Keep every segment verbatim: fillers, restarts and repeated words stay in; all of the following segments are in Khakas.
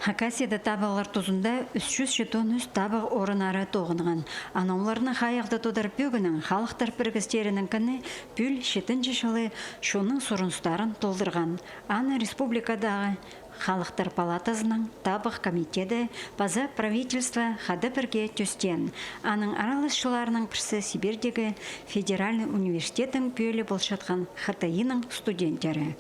Хакасияда табығлар тузында ӱс чӱс читон ӱс табығ орыннары тоғынған. Анаң оларны хайығда тодар пӧгіннең халыхтар пірігістерінің кӱні пӱӱл читінҷі чылы чонның сурыныстарын толдырған. Аны республикадағы Халыхтар палатазының табығ комитеті паза правительство хада пірге тӧстеен. Аның араласчыларының пірсі Сибирьдегі федеральный университеттің пӧлии полчатхан ХТИ-ның студенттері.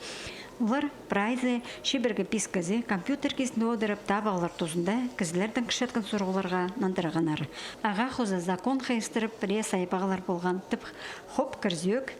Олар прайзы чибіргі пис кізі компьютер кизінде одырып, табығлар тузында кізілердең кірчеткен сурығларға нандырғаннар. Ағаа хоза закон хайыстырып, пірее сайбағлар полған тіп хоп кірзӧк,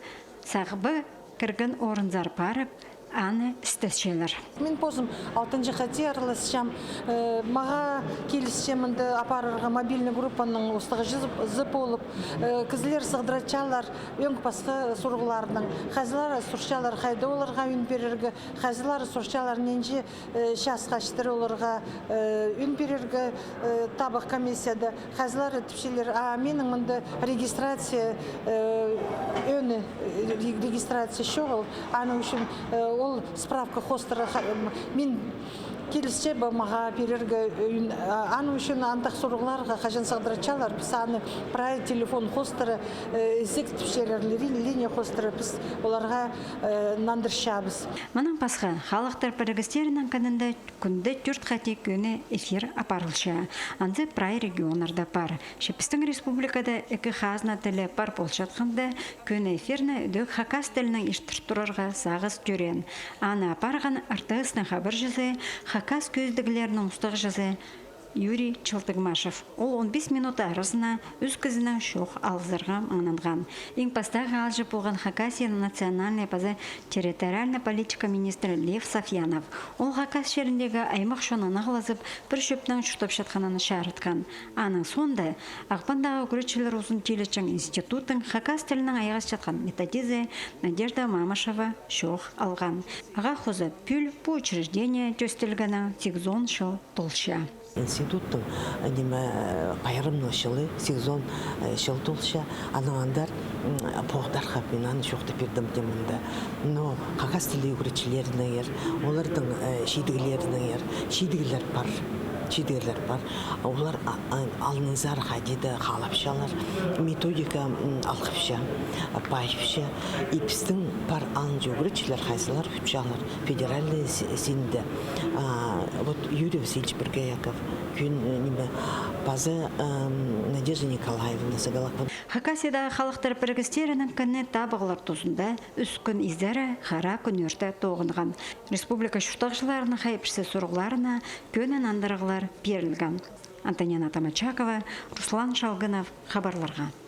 сағбы кірген орынзар парып, аны істесчелер. Мин позым алтынҷы хати араласчам. Э, мағаа килісче мында апарарға мобильный группаның устағҷызы полып, э, кізілер сығдыратчалар ӧң пасха сурығларның. Хазылар сурчалар, хайда оларға ӱн пирерге, хазылар сурчалар, нинҷе, э, часха читіре оларға, э, ӱн пирерге, э, табығ комиссияда. Хазылар тіпчелер, а минің мында регистрация, э, ӧӧні, э, ре-, регистрация чоғыл. Аның ӱчӱн, э, ол справка хоостыра ха-, м, мин килісче ба мағаа пирерге, э, ӱн, а, аның ӱчӱн андағ сурығларға хаҷан сығдыратчалар, піс аны прай телефон хоостыра, э, ізік тіпчелер, ли-, линия хоостыра, піс оларға, э, нандырчабыс. Мынаң пасха, халыхтар пірігістерінің кінінде кӱнде тӧрт хати кӧні эфир апарылча. Анзы прай регионнарда пар. Че пістің республикада ікі хазна тілі пар полчатханда, кӧні эфирні ідӧк хакас тілінең иртір турарға сағыс тӧреен. Аны апарған РТС-ның хабарҷызы, хакас кӧзідіглерінің устағҷызы Юрий Челтыгмашев. Ол он пис минут аразына ӱс кізінең чоох алызарға маңнанған. Иң пастағы аалҷы полған Хакасияның национальнай паза территориальнай политика министрі Лев Сафьянов. Ол хакас чиріндегі аймах чонны ағылазып, пір чӧптең чуртапчатханын чарытхан. Аның соонда Ағбандағы ӱгретчілер узын тилічең институттың хакас тілінең айғасчатхан методизі Надежда Мамышева чоох алған. Ағаа хоза пӱӱл пу учреждение тӧстелгеннең сигізон чыл толча. Институттың, э, ниме, э, пайрамнығ чылы, сигізон, э, чыл толча, анаң андар, м, поғдархап, мин аны чоохтап пирдім тее мында. Но хакас тілі ӱгретчілерінеңер, олардың, э, чидіглерінеңер, чидіглер пар, чидіглер пар. Олар а-, а-, алнынзар хайди даа халапчалар, методика, м, алғыпча, пайыпча. И пістің пар алынҷа ӱгретчілер, хайзылар утчалар федеральный с-, синде. А, вот Юрий Васильевич Пергояков, кӧн, э, ниме, паза, эм, Надежда Николаевна Сагалакова. Хакасиядағы халыхтар пірігістерінің кӱні табығлар тузында ӱс кӱн изері хара кӱнӧрте тоғынған. Республика чуртағҷыларының хай пірсі сурығларына кӧні нандырығлар пирілген. Антонина Томачакова, Руслан Шалгынов, хабарларға.